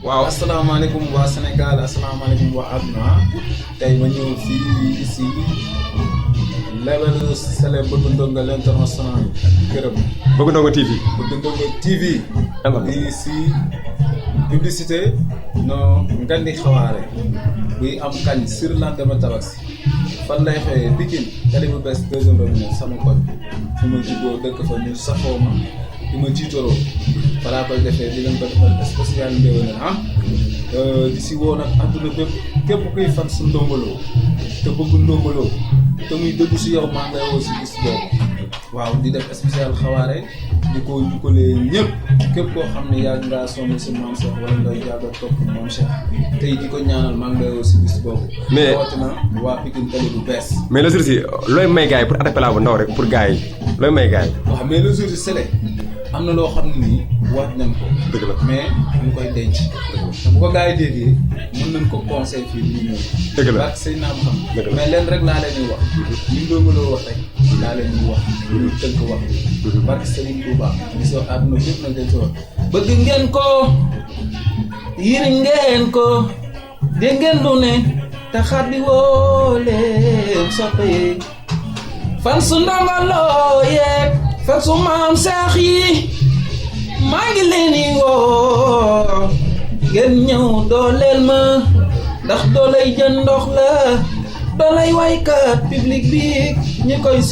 waaw asalaamaaleykum waa Sénégal asalaamaaleykum waa àdduna tey ma ñëw fii ici Label Sélé Bëgg Ndongo l'international këram. Bëgg Ndongo TV. Bëgg Ndongo TV. ici publicité non Ngandi Xawaare buy am kañ sur lendemain tabaski fan lay xëyee Pikine tali bu bees deuxième robinet sama koñ fu ma juddoo dëkk fa ñu safoo ma di ma jiitaroo balaa koy defee di leen ko defal spécial ndéwénal di si woo nag àdduna bépp képp kuy fan su Ndongo Lo te bëgg Ndongo Lo te muy dëggu si yow maa ngi lay woo si gis boobu waaw di def spécial xawaare di ko njukkalee ñëpp képp koo xam ne yàgg ngaa sonn si Maam Cheikh wala nga yàgg a topp Maam Cheikh tey di ko ñaanal maa ngi lay woo si gis boobu. mais rawatina waa Pikine tali bu bees. mais le jour si looy may gars yi pour attaquer bu ndaw rek pour gars yi looy may gars yi. waaw mais le jour si Sélé am na loo xam ne nii waat nañ ko. dëgg la mais ñu koy denc. te bu ko gars yi déggee mën nañ ko conseil fii nii ñëw. dëgg la parce que say naam xam. dëgg la mais leen rek laa leen di wax. li Ndongo Lo wax rek laa leen di wax. lu tënk wax. barke Serigne Touba. gisoo àdduna bépp nag dañ si wax. bëgg ngeen ko yiri ngeen ko dégg ngeen lu ne te xar bi woo leen soppe yi fan su Ndongo Lo yeeg fan su Maam Cheikh yi maa ngi leen di woo ngeen ñëw dooleel ma ndax doolay jën ndox la doolay waykat public bi ñi koy